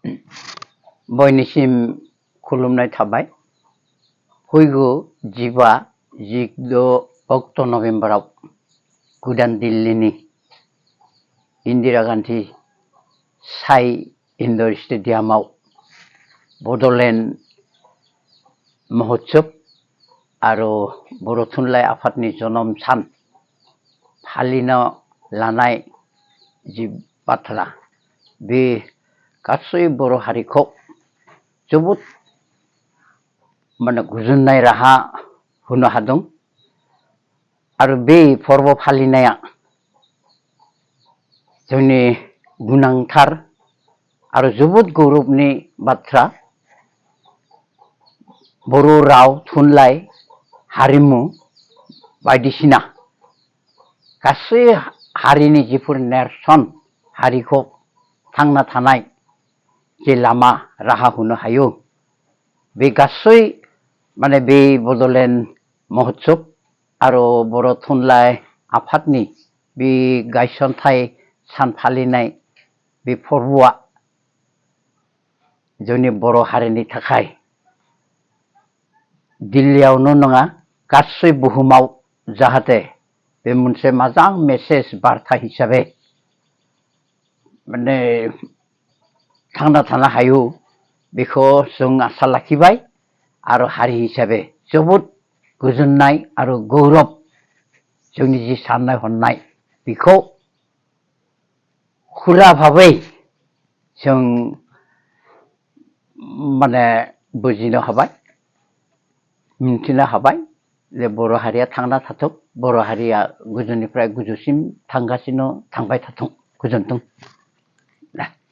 बयनिसिम खुलुमनाय थाबाय। फैगौ 15-16 अक्ट' नभेम्बराव गोदान दिल्लीनि इन्दिरा गान्धी साइ इन्ड'र स्टेडियामाव बड'लेण्ड महोत्सव आरो बर' थुनलाइ आफादनि जोनोम सान फालिनो लानाय जि बाथ्रा बे गासै बर' हारिखौ जोबोद गोजोननाय राहा होनो हादों आरो बे फोरबो फालिनाया जोंनि गोनांथार आरो जोबोद गौरबनि बाथ्रा। बर' राव थुनलाइ हारिमु बायदिसिना गासै हारिनि जिफोर नेरसोन हारिखौ थांना थानाय जे लामा राहा होनो हायो बे गासै बे बड'लेण्ड महोत्सव आरो बर' थुनलाइ आफादनि बे गायसनथाइ सान फालिनाय बे फोरबोआ जोंनि बर' हारिनि थाखाय दिल्लीयावनो नङा गासै बुहुमाव जाहाथे बे मोनसे मोजां मेसेज बार्ता हिसाबै थांना थानो हायो बेखौ जों आसा लाखिबाय आरो हारि हिसाबै जोबोद गोजोननाय आरो गौरब जोंनि जि साननाय हनाय बेखौ खुला भाबै जों बुजिनो हाबाय, मिन्थिनो हाबाय जे बर' हारिया थांना थाथों, बर' हारिया गोजौनिफ्राय गोजौसिम थांगासिनो थांबाय थाथों। गोजोन्थों।